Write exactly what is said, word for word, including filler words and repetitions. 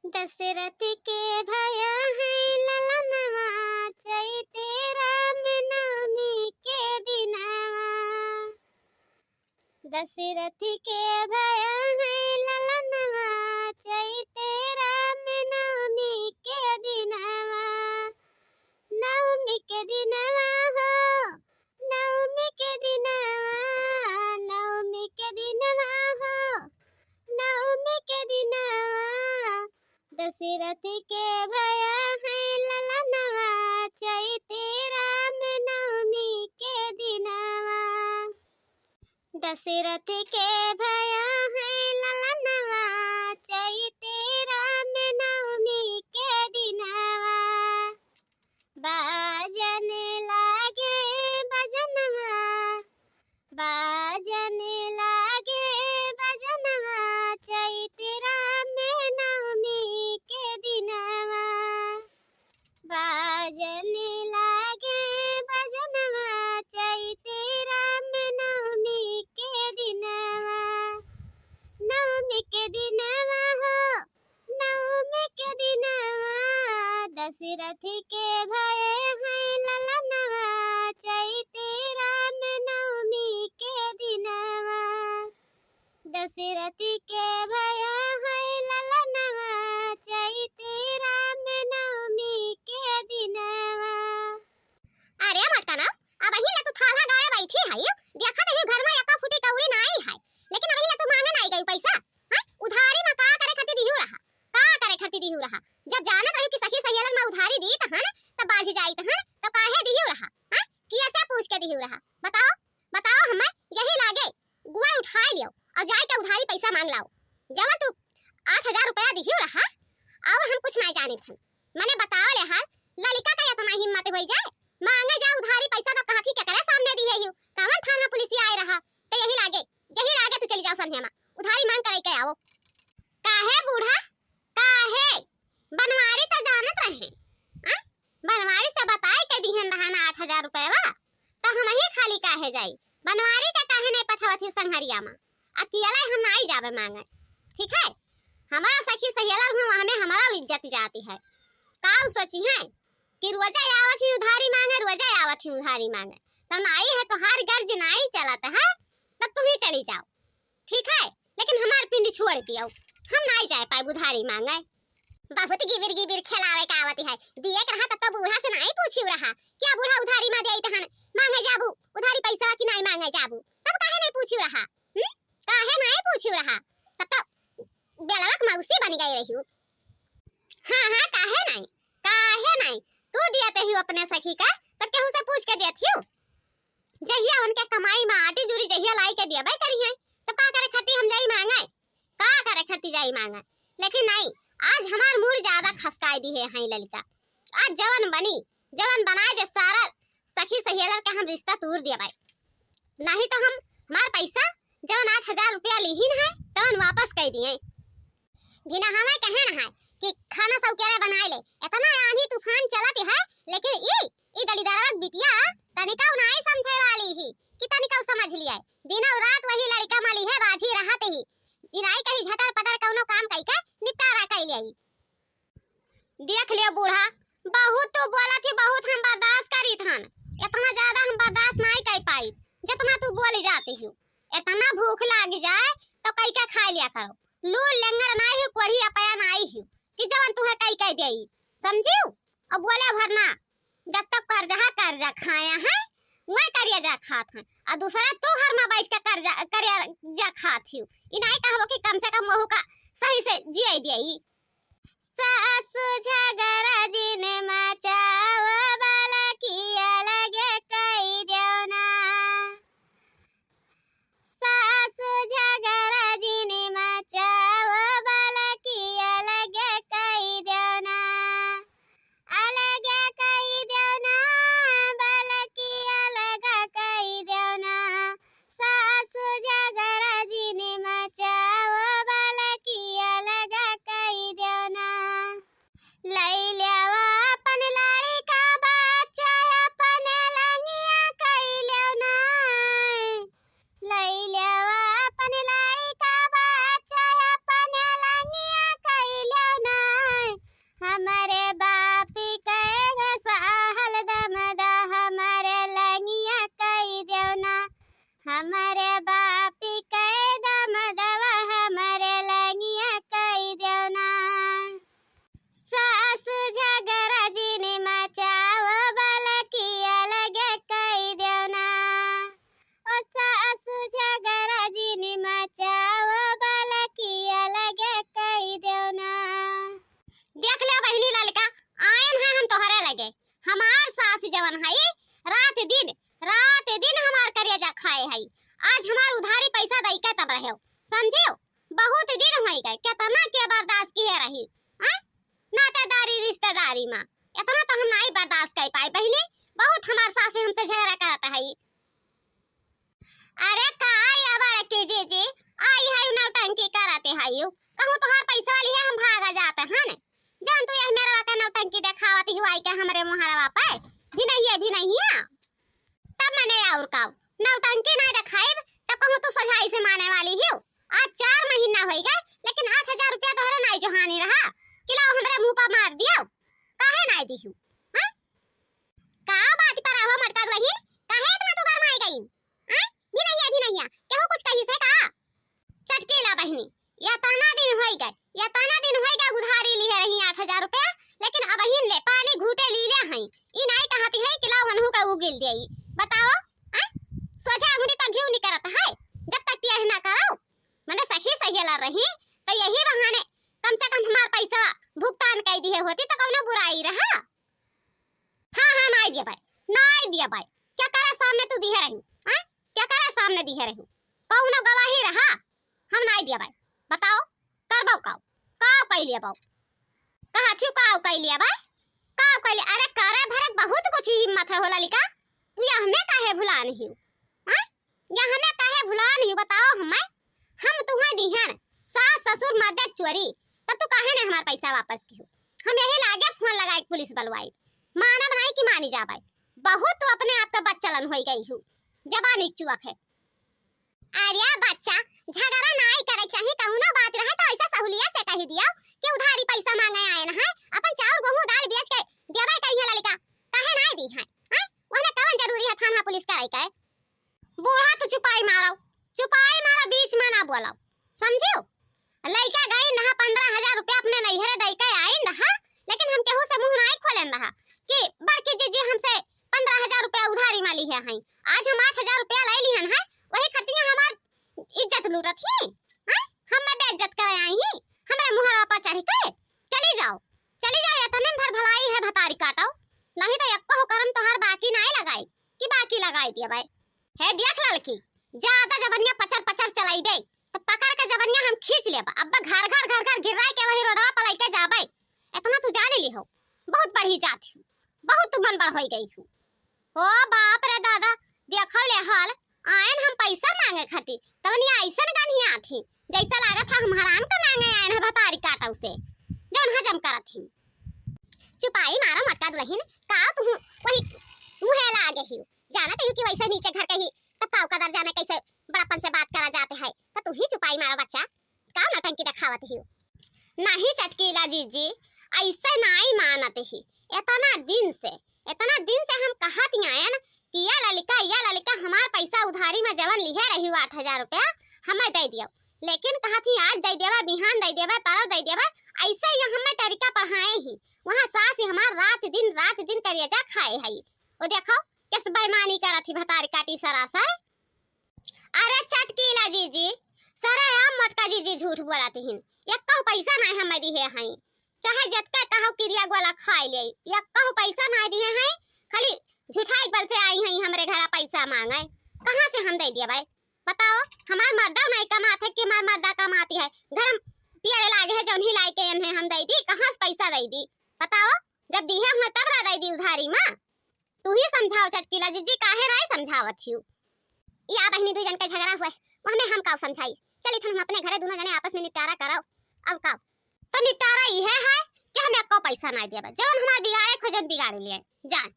दशरथ के भया है ललनवा, चैते राम नवमी के दिनवा। दशरथ के भया है ललनवा, चैते राम नवमी के दिनवा। नवमी के दिनवा हो, नवमी के दिनवा, नवमी के दिनवा हो, नवमी के दिनवा। दशरथ के भया है ललनवा, चैते राम नवमी के दिनवा। दशरथ के भया है ललनवा, चैते राम नवमी के दिनवा। बाजन लागे बजनवा, बाजन लागे बजनवा, चैत राम नवमी के दिनवा। बाजन लागे बजनवा, चैत राम नवमी के दिनवा। नवमी के दिनवा हो, नवमी के दिनवा, दशरथ के भये है ललनवा, चैते राम नवमी के दिनवा। दशरथ के भये है ललनवा, चैते राम नवमी के दिनवा। अरे मोटका ना, अबहीं ले तू थाला गाड़े बैठी है, देखत ही घर में एको फुटी कौड़ी नाई है, लेकिन अबहीं ले तू मांगे नाई गई पैसा, हैं? उधारी में का करे खातिर दिहू रहा, का करे खातिर दिहू रहा? जब जानत रही कि सखी सहेलर में उधारी दीत हन, तब बाझी जाइत हन, तब काहे दिहू रहा, हैं? किया से पूछ के दिहू रहा? बताओ, बताओ, हमें यही लागे, गुआ उठा लियो और जाए के उधारी पैसा मांग लाओ। जवन तू आठ हजार रुपया दिहू रहा, और हम कुछ नाई जानित हन। मने बताओ ले हाल, ललिका का इतना हिम्मत होई जाए, मांगे जा उधारी पैसा, तो कहा थी केकरे सामने दिहे हियो, कवन थाना पुलिसिया आए रहा, तो यही लागे, यही लागे तू चली जाओ संध्या मा, उधारी मांग के लेके आओ। काहे बूढ़ा, काहे? बनवारी तो जानत रहे, आ? बनवारी से बताए के दिहन रहा ना आठ हजार रुपया, तो हम ही खाली काहे जाई? बनवारी के काहे नहीं पठवत ही संघरिया मा? अकेले हम नाई जाबे मांगे, ठीक है? हमारा सखी सहेलर हुआ, हमें हमारा इज्जत जाती है। का उ सोची है कि रोजा आवत ही उधारी मांगे, रोजा आवत ही उधारी मांगे, तब नाई है, तोहार गर्ज नाई चलत है, तब तू ही चली जाओ, ठीक है? लेकिन हमार पिंड छोड़ दियो, हम नाई जाए पाए उधारी मांगे। बहुत गिबिर गिबिर खेलावे का आवत है, दिए के रहा तब तो बूढ़ा से नाई पूछी रहा, क्या बूढ़ा उधारी मा देइत हन, मांगे जाबू उधारी पैसा कि नाई मांगे जाबू, तब काहे नाई पूछी रहा? हम्म? काहे नाई पूछी रहा? तब तो बेलवा के मौसी बन गई रही। हाँ, हाँ, काहे नाई, काहे नाई? तू दियत ही अपने सखी का, तो केहू से पूछ के दियत ही? जहिया उनके कमाई मा आटी जुरी, जहिया लाई के दियबे करी है, तो का करे खातिर हम जाई मांगे? का करे खातिर जाई मांगे? लेकिन नाई, आज हमार मूड ज्यादा खसकाई दिहे है ललिका। आज जवन बनी, जवन बनाए दे सारा सखी सहेलर के हम रिश्ता तूर दिया भाई। नहीं तो हम हमार पैसा जवन आठ हजार रुपया लिहिन है तवन वापस कर दिए। बिना हमें कहे न है कि खाना सौकेरे बनाए ले, इतना आंधी तूफान चलत है, लेकिन ई, ई दलिदरवा के बिटिया तनिका नाई समझे वाली ही कि तनिका समझ लिया। दिनों रात वही लड़का मली है बाझी रहत ही, ई नाई कही झटर पटर कौनो काम कई के निपटारा कई लिया। देख लियो बूढ़ा, बहुत तू बोलत ही, बहुत हम बर्दाश्त करीत हन, इतना ज्यादा हम बर्दाश्त नाई कर पाई जितना तू बोली जाती हो। इतना भूख लाग जाए तो कई के खा लिया करो। लूर लेंगड़ नाई हो, कोढ़ी अपया नाई हो कि जवन तुहे कई कह देई, समझियो? अब बोले भर ना, जब तक कर्जा है, कर्जा खाया है, वह करिया जा खात है, और दूसरा तू घर में बैठ के कर्जा, करिया जा खात ही। ई नाई कहबो कि कम से कम वहू का सही से जिए देई। सासु झगड़ा जिन मचाओ, बलकिया लगे कई देवना। सासु झगड़ा जिन मचाओ, बलकिया लगे कई देवना। अलगे कई देवना, बलकिया लगे कई देवना। सासु झगड़ा जिन मचाओ, बलकिया लगे कई देवना। लैल्या दुआरी मा। इतना तो हम नाई बर्दाश्त कर पाई बहिनी, बहुत हमार सास हमसे झगड़ा करत है। अरे का या बड़की जीजी, आई है नौटंकी करत है, कहूँ तोहार पैसा वाली है, हम भागा जाते हैं न। जान तू यही मेरा का नौटंकी देखावत ही आई के हमरे मुहरवा पे, भी नहीं है, भी नहीं है। तब मने और का, नौटंकी नहीं देखाइब, तब कहूँ तू सोझाई से माने वाली ही। आज चार महीना होई गए, लेकिन आठ हजार रुपया तोहरे नहीं जोहानी रहा, कि लाओ हमरे मुँह पर मार दियो, काहे नहीं दिहू? हाँ? का बात पर हो मटका दुलहिन, काहे इतना तू गरमाई गई? हाँ? भी नहीं है, भी नहीं है, केहू कुछ कही से का? चटकीला बहिनी, यतना दिन होई गए, यतना दिन होई गए उधारी लिहे रही आठ हजार रुपया, लेकिन अबहिन ले पानी घूटे लीले हई। ई नाई कहती है कि लाओ वनहु का उगिल देई। बताओ, हैं? सोझे अंगुरी पर घीव निकरत है, जब तक तिया ना करो। मने सखी सहेला रही, तो यही बहाने कम से कम हमार पैसा भुगतान कर दिए होती, तो कौनो बुराई रहा? हाँ, हाँ, नाई दिया भाई, नाई दिया भाई। क्या करे सामने तू दिहे रही, हैं? क्या करे सामने दिहे रही? कौनो गवाही रहा? हम नाई दिया भाई। बताओ, करबो काऊ? काऊ कई लिया बाऊ? कहा थी काऊ कई लिया भाई? काऊ कई लिया? अरे करे भरे बहुत कुछ हिम्मत है होला लिका। तू या हमें काहे भुला नहीं हो? हाँ? या हमें काहे भुला नहीं हो, बताओ हमें? हम तुम्हें दिहन, सास ससुर मर दे चोरी, तब तू काहे ने हमार पैसा वापस किहो? हम यही लागे फोन लगाए पुलिस बलवाई। मानब नहीं कि मानी जाबे। बहुत तू अपने आप का बच्चलन होई गई हो। जबानी चुअक है। अरे बच्चा, झगड़ा नाई करे चाही, कौनो बात रहे तो ऐसा सहूलियत से कही दियो कि उधारी पैसा मांगे आए न है, अपन चाउर गेहूं दाल बेच के देवे करिए ललिका, काहे नाई दी है? हैं? ओहमे कवन जरूरी है थाना पुलिस करे के? बूढ़ा तू चुपाई मारो, चुपाई मारो, बीच में ना बोलो, समझियो? लइका गई नहा पन्द्रह हजार रुपया अपने नैहरे दई के आई नहा, लेकिन हम केहू से मुंह नाई खोलेन रहा कि बड़की जीजी हमसे पन्द्रह हजार रुपया उधारी मा लिहे हैं। आज हम आठ हजार रुपया ले लिहन है, वही खतिया हमार इज्जत लूटत ही, हैं? हम में बेइज्जत करे आई ही, हमरे मुहरा पर चढ़ के? चली जाओ, चली जाओ, इतने में भर भलाई है भतारी काटो, नहीं तो एक्को करम तोहार बाकी नाई लगाई कि बाकी लगाई दिया भाई। हे देख लड़की, ज्यादा जबनिया पचर पचर चलाई दे, तो पकड़ के जबनिया हम खींच लेबा। अब घर घर घर घर गिर्राई के वही रोडवा पर लइके जाबे। इतना तू जान ली हो, बहुत बढ़ी जात हूँ, बहुत तू मन बढ़ होई गई हूँ। ओ बाप रे दादा, देखो ले हाल, आयन हम पैसा मांगे खातिर, तवनिया ऐसन गनिया थी, जैसा लागत था हम हराम का मांगे आयन है भतारी काटव से, जौन हजम करत ही। चुपाई मारो मटका दुलहिन, का तू वही मुहे लागे ही, जानत ही कि वैसे नीचे घर के ही, तब काऊ कदर जाने कैसे बड़प्पन से बात करा जाते है, तो तू ही चुपाई मारो बच्चा, का नौटंकी दिखावत ही? नहीं चटकीला जीजी, ऐसे नाई मानत ही, इतना दिन से, इतना दिन से हम कहत ही आयन कि या ललिका, या ललिका, हमार पैसा उधारी में जवन लिहे रही आठ हजार रुपया, हमें दे दियो, लेकिन कहत ही आज दे देबा, बिहान दे देबा, परव दे देबा, ऐसे ही हमें तरीका पढ़ाए ही। वहाँ सास ही हमार रात दिन, रात दिन करेजा खाए है। वो देखो, किस बेईमानी करत ही भतारी काटी सरासर। अरे चटकीला जीजी, सरेआम मोटका जीजी झूठ बोलत हिन। एक्को पैसा नाई हमें दिहे हई। चाहे जतके कहो किरिया गोला खाए ले, एक्को पैसा नाई दिहे हई। खाली झूठाई बल से आई हई हमरे घरा पैसा मांगे। कहाँ से हम दे दिए भाई? बताओ, हमार मर्दा नाई कमात है कि हमार मर्दा कमाती है? घर में पियरे लागे है, जौन ही लाई के इन्हें हम दे दी, कहाँ से पैसा दे दी? बताओ, जब दिहे हुए तब ना दे दी उधारी मा। तू ही समझाओ चटकीला जीजी, काहे नाई समझावत हियो? या बहिनी दुई जन के झगड़ा हुए, वहमे हम काऊ समझाई? चली थन हम अपने घरे दोनों जने आपस में निपटारा कराओ। अब काऊ? तो निपटारा इहे है कि हम एक्को पैसा नाई देबे, जवन हमार बिगाड़े खो जवन बिगाड़ लिए जान।